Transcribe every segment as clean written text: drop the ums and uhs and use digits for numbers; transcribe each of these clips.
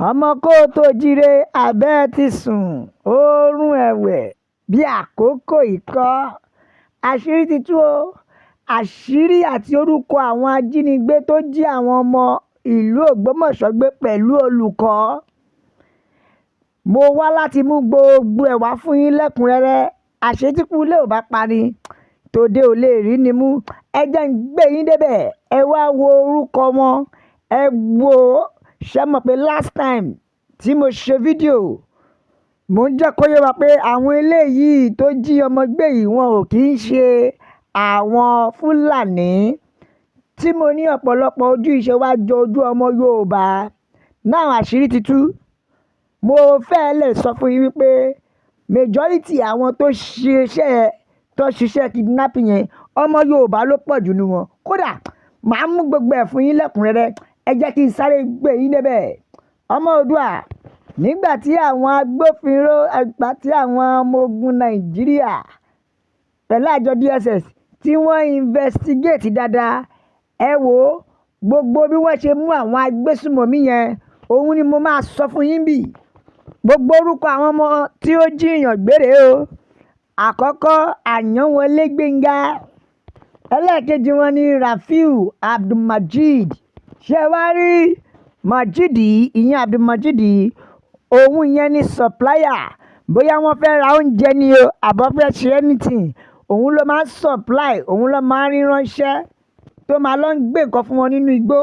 Ọmọ kóòtù òjíire, abẹ́ ẹ ti sùn oorun ẹ̀wẹ̀ bíi àkókò ikọ̀. Àṣírí ti tú o. Àṣírí àti orúkọ àwọn ajínigbé tó jí àwọn ọmọ ìlú Ògbómọ̀ṣọ́ gbé pẹ̀lú olùkọ́. Mo wá láti mú gbogbo ẹ̀ wá fún yín lẹ́kùn-ún-rẹ́rẹ́. Àṣé tí ikú ilé ò bá pa ni, tòde ò lè rí ni mú. Ẹ jẹ́ ń gbé yín débẹ̀. Ẹ wá wo orúkọ wọn. Ẹ wo, ṣé mọ̀ pé last time tí mo ṣe fídíò, mò ń jẹ́ kó yé wa pé àwọn eléyìí tó jí ọmọ gbé yìí, wọn ò kí ń ṣe àwọn Fúlàní, tí mo ní ọ̀pọ̀lọpọ̀ ojú ìṣe wa jọ ojú ọmọ Yorùbá náà. Àṣírí ti tú. Mo fẹ́ lè sọ fún yín wípé majority àwọn tó ṣiṣẹ́, tó ṣiṣẹ́ kidnapping yẹn, ọmọ Yorùbá ló pọ̀ jù nínú wọn. Kódà màá mú gbogbo ẹ̀ fún yín lẹ́kùnrẹ́rẹ́. Ẹ jẹ́ kí n sáré gbé yín débẹ̀. Ọmọ Oòduà, nígbà tí àwọn agbófinró, ìgbà tí àwọn ọmọ ogun Nàìjíríà pẹ̀lú àjọ DSS tí wọ́n investigate dáadáa, ẹ wò ó, gbogbo bí wọ́n ṣe mú àwọn agbésùmọ̀mí yẹn, òun ni mo máa sọ fún yín bí. Gbogbo orúkọ àwọn ọmọ tí ó jí èèyàn gbé rèé o. Àkọ́kọ́, Àyànwọlé Gbénga. Ẹlẹ́ẹ̀kejì wọn ni Rafiu Abdulmajid. Ṣé ẹ wá rí Majid yìí, ìyẹn Abdulmajid yìí, òun yẹn ni supplier. Bóyá wọ́n fẹ́ ra oúnjẹ ni o, àbí wọ́n fẹ́ ṣe anything, òun ló máa ń supply, òun ló máa ń rí ránṣẹ́ tó máa lọ ń gbé nǹkan fún wọn nínú igbó.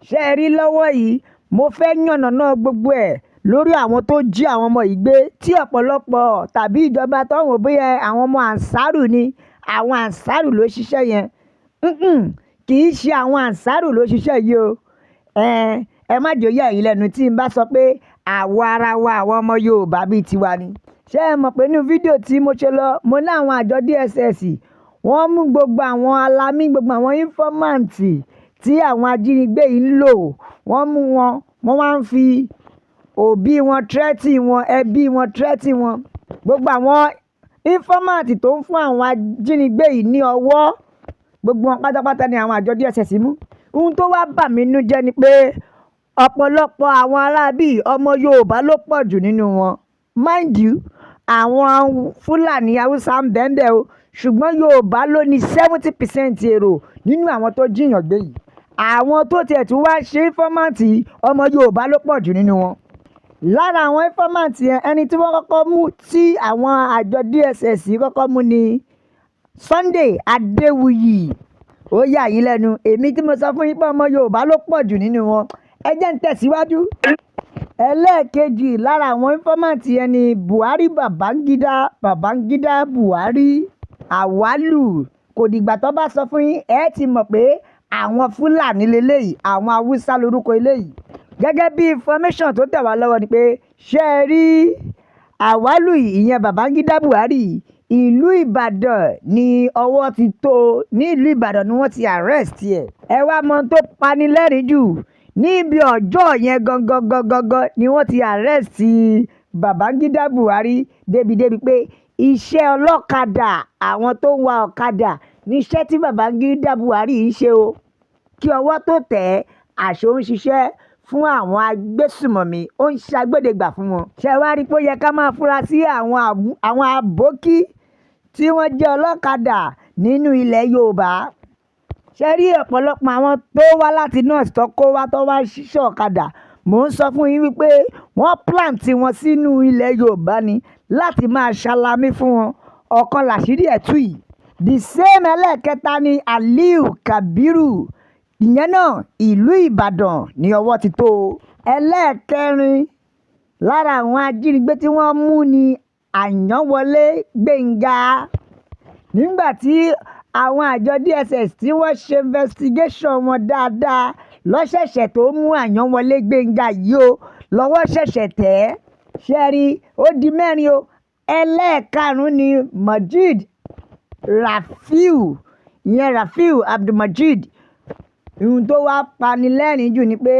Ṣé ẹ rí lọ́wọ́ yìí, mo fẹ́ yànnàná gbogbo ẹ̀ lórí àwọn tó jí àwọn ọmọ yìí gbé, tí ọ̀pọ̀lọpọ̀ tàbí ìjọba tó ń wò bóyá àwọn ọmọ Ansaru ni, àwọn Ansaru ló ṣiṣẹ́ yẹn. Kì í ṣe àwọn Ansaru ló ṣiṣẹ́ yìí o. Ẹ má jẹ́ ó yà yín lẹ́nu tí n bá sọ pé àwa ara wa, àwọn ọmọ Yorùbá bíi tiwa ni. Ṣé ẹ mọ̀ pé nínú fídíò tí mo ṣe lọ, mo ní àwọn àjọ DSS, wọ́n mú gbogbo àwọn alamí, gbogbo àwọn informant tí àwọn ajínigbé yìí ń lò, wọ́n mú wọn, wọ́n wá ń fi òbí wọn threaten wọn, ẹbí wọn threaten wọn. Gbogbo àwọn informant tó ń fún àwọn ajínigbé yìí ní ọwọ́, gbogbo wọn pátápátá ni àwọn àjọ DSS mú. Ohun tó wá bà mí nínú jẹ́ ni pé ọ̀pọ̀lọpọ̀ àwọn aráabí, ọmọ Yorùbá ló pọ̀ jù nínú wọn. Mind you, àwọn Fúlàní, Haúsá ń bẹ ńbẹ̀ o, ṣùgbọ́n Yorùbá ló ní 70% èrò nínú àwọn tó jí èèyàn gbé yìí. Àwọn tó tiẹ̀ tún wá ṣe informant yìí, ọmọ Yorùbá ló pọ̀ jù nínú wọn. Lára àwọn informant yẹn, ẹni tí wọ́n kọ́kọ́ mú, tí àwọn àjọ DSS kọ́kọ́ mú, ni Sunday Adéwuyì. Ó yà yín lẹ́nu, èmi tí mo sọ fún yín pé ọmọ Yorùbá ló pọ̀ jù nínú wọn. Ẹ jẹ́ ń tẹ̀síwájú. Ẹlẹ́ẹ̀kejì lára àwọn informant yẹn ni Buhari Babangida, Babangida Buhari Awalu. Kò dìgbà tó bá sọ fún yín, ẹ ti mọ̀ pé àwọn Fúlàní leléyìí, àwọn Haúsá lórúkọ eléyìí. Gẹ́gẹ́ bí information tó tẹ̀ wá lọ́wọ́ ni pé, ṣé ẹ rí Awalu yìí, ìyẹn Babangida Buhari, ìlú Ìbàdàn ni ọwọ́ ti tó. Ní ìlú Ìbàdàn ni wọ́n ti arrest ẹ̀. Ẹ wá mọ ohun tó pani lẹ́rìn jù, níbi ọjọ́ yẹn gangan gangan gangan ni wọ́n ti arrest Babangida Buhari, débi-débi pé iṣẹ́ ọlọ́kadà, àwọn tó ń wa ọ̀kadà, níṣẹ́ tí Babangida Buhari ń ṣe o. Kí ọwọ́ tó tẹ̀ ẹ́, àṣé ó ń ṣiṣẹ́ fún àwọn agbésùmọ̀mí, ó ń ṣe agbódegbà fún wọn. Ṣé ẹ wá rí i pé ó yẹ ká máa fura sí àwọn àbókí tí wọ́n jẹ́ ọlọ́kadà nínú ilẹ̀ Yorùbá? Ṣé rí ọ̀pọ̀lọpọ̀ àwọn tó wá láti north, tó kó wá, tó wá ṣiṣẹ́ ọ̀kadà, mò ń sọ fún yín wípé wọ́n plant wọn sínú ilẹ̀ Yorùbá ni láti máa ṣalamí fún wọn. Ọ̀kan làṣírí ẹ̀ tú yìí. The same, ẹlẹ́ẹ̀kẹta ni Aliu Kabiru. Ìyẹn náà, ìlú Ìbàdàn ní ọwọ́ ti tó. Ẹlẹ́ẹ̀kẹrin lára àwọn ajínigbé tí wọ́n mú ní Àyànwọlé Gbénga. Nígbà tí àwọn àjọ DSS tí wọ́n ṣe investigation wọn dáadáa, lọ́sẹ̀ṣẹ̀ tó mú Àyànwọlé Gbénga yìí o, lọ́wọ́ ṣẹ̀ṣẹ̀ tẹ̀ ẹ́. Ṣé ẹ rí, ó di mẹ́rin o. Ẹlẹ́ẹ̀karùn-ún ni Mojeed Rafiu, ìyẹn Rafiu Abdulmajid. Ohun tó wá pani lẹ́rìn jù ni pé,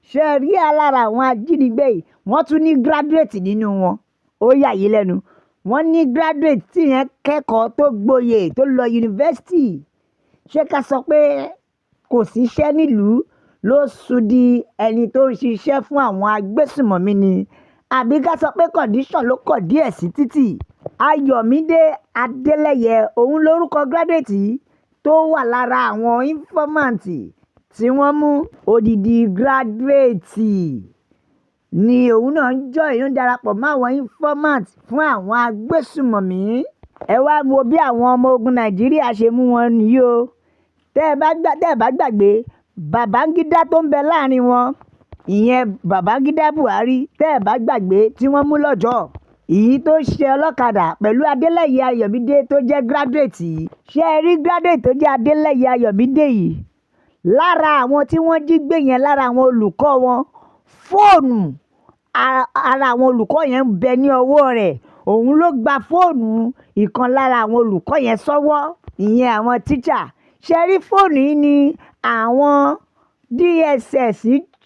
ṣé ẹ rí alára àwọn ajínigbé yìí, wọ́n tún ní graduate nínú wọn. Ó yà yín lẹ́nu, wọ́n ní graduate tí yẹn kẹ́kọ̀ọ́ tó gboyè, tó lọ yunifásítì. Ṣé ká sọ pé kò síṣẹ́ nílùú ló ló sùn di ẹni tó ń ṣiṣẹ́ fún àwọn agbésùmọ̀mí ni, àbí ká sọ pé condition ló kọ̀ díẹ̀ sí títì. Ayọ̀mídé Adélẹ́yẹ òun lorúkọ graduate yìí tó wà lára àwọn informant tí wọ́n mú. Odidi graduate ni òun náà ń join, ń darapọ̀ mọ́ àwọn informant fún àwọn agbésùmọ̀mí. Ẹ wá wo bí àwọn ọmọ ogun Nàìjíríà ṣe mú wọn nìyí o. Tẹ́ ẹ bá gbàgbé Babangida tó ń bẹ láàrin wọn, ìyẹn Babangida Buhari, tẹ́ ẹ bá gbàgbé tí wọ́n mú lọ́jọ́ èyí tó ṣe ọlọ́kadà pẹ̀lú Adélẹ́yẹ Ayọ̀mídé tó jẹ́ graduate yìí. Ṣé ẹ rí graduate tó jẹ́ Adélẹ́yẹ Ayọ̀mídé yìí, lára àwọn tí wọ́n jí gbé yẹn, lára àwọn olùkọ́ wọn, fóònù ara àwọn olùkọ́ yẹn ń bẹ ní ọwọ́ rẹ̀. Òun ló gba fóònù ìkan lára àwọn olùkọ́ yẹn sọ́wọ́, ìyẹn àwọn tíṣà. Ṣe rí fóònù yìí ni àwọn DSS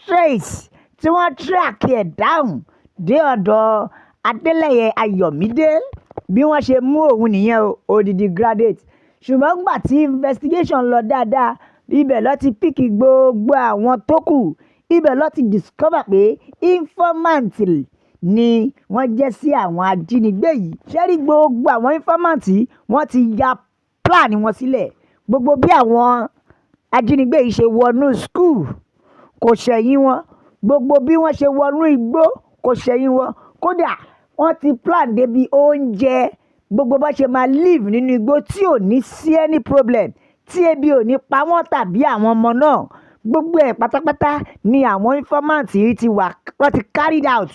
trace tí wọ́n track ẹ̀ down dé ọ̀dọ̀ Adélẹ́yẹ Ayọ̀mídé. Bí wọ́n ṣe mú òun nìyẹn o, odidi graduate. Ṣùgbọ́n nígbà tí investigation lọ dáadáa, ibẹ̀ ló ti pick gbogbo àwọn tó kù, ibẹ̀ ló ti discover pé informant ni wọ́n jẹ́ sí àwọn ajínigbé yìí. Ṣé rí gbogbo àwọn informant yìí, wọ́n ti ya plan wọn sílẹ̀. Gbogbo bí àwọn ajínigbé yìí ṣe wọnú school kò ṣẹ̀yìn wọn, gbogbo bí wọ́n ṣe wọnú igbó kò ṣẹ̀yìn wọn. Kódà wọ́n ti plan débi oúnjẹ, gbogbo bó ṣe máa live nínú igbó tí ò ní sí any problem, tí ebi ò ní pa wọ́n tàbí àwọn ọmọ náà, gbogbo ẹ̀ pátápátá ni àwọn informant yìí ti wà, wọ́n ti carried out.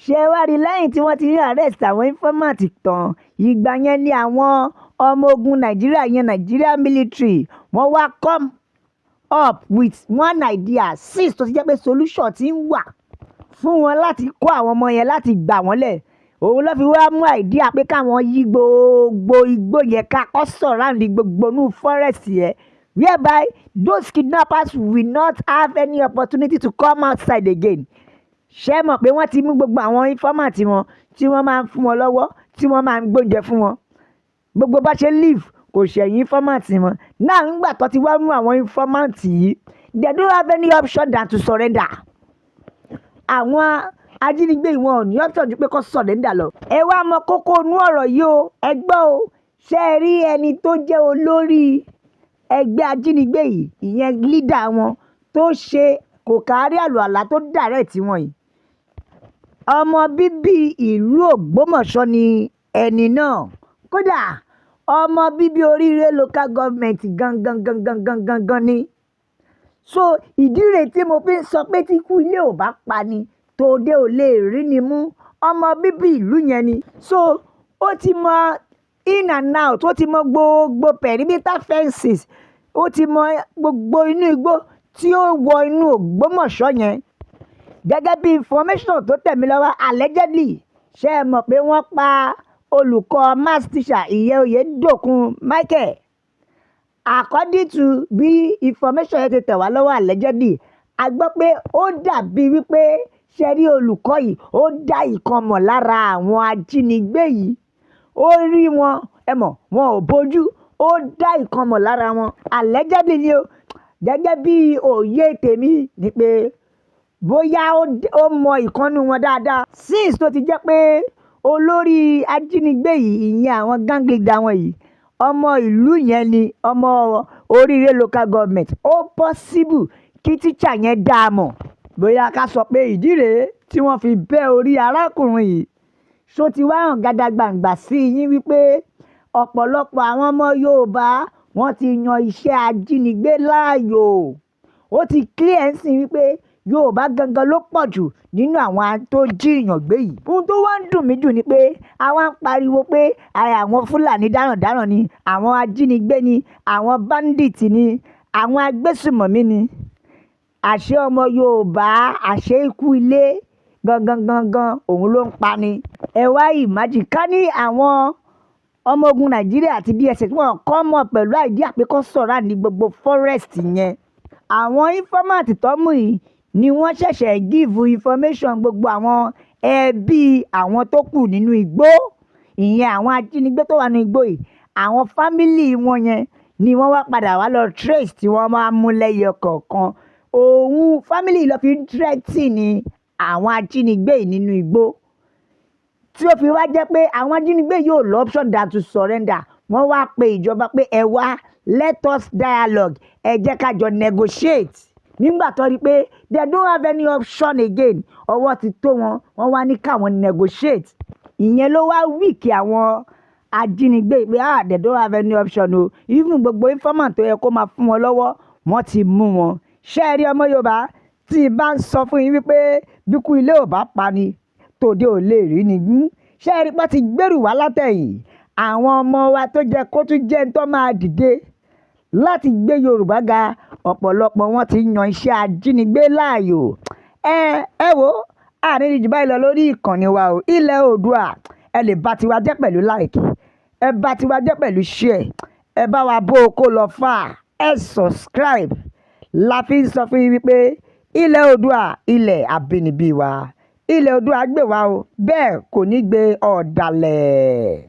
Ṣé wá rí, lẹ́yìn tí wọ́n ti arrest àwọn informant tán, ìgbà yẹn ni àwọn ọmọ ogun Nàìjíríà yẹn, Nigeria military, wọ́n wá come up with one idea, since tó ti jẹ́ pé solution ti ń wà fún wọn láti kó àwọn ọmọ yẹn, láti gbà wọ́n lẹ̀. Òun ló fi wá mú idea pé káwọn yí gbogbo igbó yẹn ká, kó surround gbogbo inú forest yẹn, whereby those kidnappers will not have any opportunity to come outside again. Ṣé mọ̀ pé wọ́n ti mú gbogbo àwọn informant wọn tí wọ́n máa ń fún wọn lọ́wọ́, tí wọ́n máa ń gbóúnjẹ fún wọn, gbogbo bá ṣe live kò ṣẹ̀yìn informant wọn náà. Ńgbà tó ti wá mú àwọn informant yìí, they don't have any option than to surrender. Àwọn ajínigbé wọn ò ní option ju pé kó surrender lọ. Ẹ wá mọ kókó inú ọ̀rọ̀ yìí o, ẹ gbọ́ o. Ṣé ẹ rí ẹni tó jẹ́ olórí ẹgbẹ́ ajínigbé yìí, ìyẹn leader wọn tó ṣe kò kárí àlùalá tó direct wọn yìí, ọmọ bíbí ìlú Ògbómọ̀ṣọ́ ni ẹni náà. Kódà ọmọ bíbí Oríire Local Government gangan gangan gangan gangan ni. So ìdí rèé tí mo fi ń sọ pé tí ikú ilé ò bá pa ni, tòde ò lè rí ni mú. Ọmọ bíbí ìlú yẹn ni, so ó ti mọ in and out, ó ti mọ gbogbo perimeter fences, ó ti mọ gbogbo inú igbó tí ó wọ inú Ògbómọ̀ṣọ́ yẹn. Gẹ́gẹ́ bí information tó tẹ̀ mí lọ́wọ́, allegedly, ṣé ẹ mọ̀ pé wọ́n pa olùkọ́ maths teacher, ìyẹn Oyèdòkun Michael? According to bí information yẹn ti tẹ̀ wá lọ́wọ́, allegedly, a gbọ́ pé ó dàbí wípé, ṣe rí olùkọ́ yìí, ó dá ìkan mọ̀ lára àwọn ajínigbé yìí. Ó rí wọn, ẹ mọ̀ wọn ò bójú, ó dá ìkan mọ̀ lára wọn, allegedly ni o. Gẹ́gẹ́ bí òye tèmi ni pé bóyá ó mọ ìkànnì wọn dáadáa, since tó ti jẹ́ pé olórí ajínigbé yìí, ìyẹn àwọn gang leader wọn yìí, ọmọ ìlú yẹn ni, ọmọ Oríire Local Government, ó possible kí tíṣà yẹn dá a mọ̀. Bóyá ká sọ pé ìdí rèé tí wọ́n fi bẹ́ orí arákùnrin yìí. Ṣó ti wá hàn gàdàgbàǹgbà sí yín wípé ọ̀pọ̀lọpọ̀ àwọn ọmọ Yorùbá, wọ́n ti yan iṣẹ́ ajínigbé láàyò? Ó ti clear ń sìn wípé Yorùbá gangan ló pọ̀ jù nínú àwọn tó jíyàn gbé yìí. Ohun tó wá ń dùn mí jù ni pé àwa ń pariwo pé àwọn Fúlàní darandaran ni, àwọn ajínigbé ni, àwọn bandit ni, àwọn agbésùmọ̀mí ni. Àṣé ọmọ Yorùbá, àṣé ikú ilé gangan gangan òun ló ń pa ni. Ẹ wá imagine ká ní àwọn ọmọ ogun Nàìjíríà àti DSS wọn kọ́ mọ̀ pẹ̀lú idea pé kó surround ní gbogbo forest yẹn. Àwọn informant tó mú yìí ni wọ́n ṣẹ̀ṣẹ̀ give information gbogbo àwọn ẹbí àwọn tó kù nínú igbó, ìyẹn àwọn ajínigbé tó wà nínú igbó yìí. Àwọn family wọn yẹn ni wọ́n wá padà wá lọ trace, tí wọ́n máa mú lẹ́yọ kọ̀ọ̀kan. Òun family ló fi ń threaten àwọn ajínigbé yìí nínú igbó, tí ó fi wá jẹ́ pé àwọn ajínigbé yóò lọ option than to surrender. Wọ́n wá pe ìjọba pé, "Ẹ wá, let us dialogue, ẹ jẹ́ ká jọ negotiate." Nígbà tó rí pé they don't have any option again, ọwọ́ ti tó wọn, wọ́n wá ní káwọn negotiate. Ìyẹn ló wá weak àwọn ajínigbé pé, ah, they don't have any option o. Even gbogbo informant tó yẹ kó máa fún wọn lọ́wọ́, wọ́n ti mú wọn. Ṣé ẹ rí, ọmọ Yorùbá, tí ì bá ń sọ fún yín wípé bíkú ilé ò bá pa ni, tòde ò lè rí ni gún. Ṣé ẹ rí pé ti gbèrú wá látẹ̀yìn, àwọn ọmọ wa tó jẹ́ kó tún jẹ́ ń tó máa dìde láti gbé Yorùbá ga, ọ̀pọ̀lọpọ̀ wọn ti yan iṣẹ́ ajínigbé láàyò. Ẹ wo, àárín ìjù báyìí lọ lórí ìkànnì wa o, Ilẹ̀ Oòduà. Ẹ lè bá tiwa jẹ́ pẹ̀lú like, ẹ bá tiwa jẹ́ pẹ̀lú share, ẹ bá wa bó o kó lọ fà, ẹ subscribe. La fi ń sọ fún yín wípé Ilẹ̀ Oòduà, ilẹ̀ àbínibí wa, Ilẹ̀ Oòduà gbè wá o, bẹ́ẹ̀ kò ní gbé ọ̀dàlẹ̀.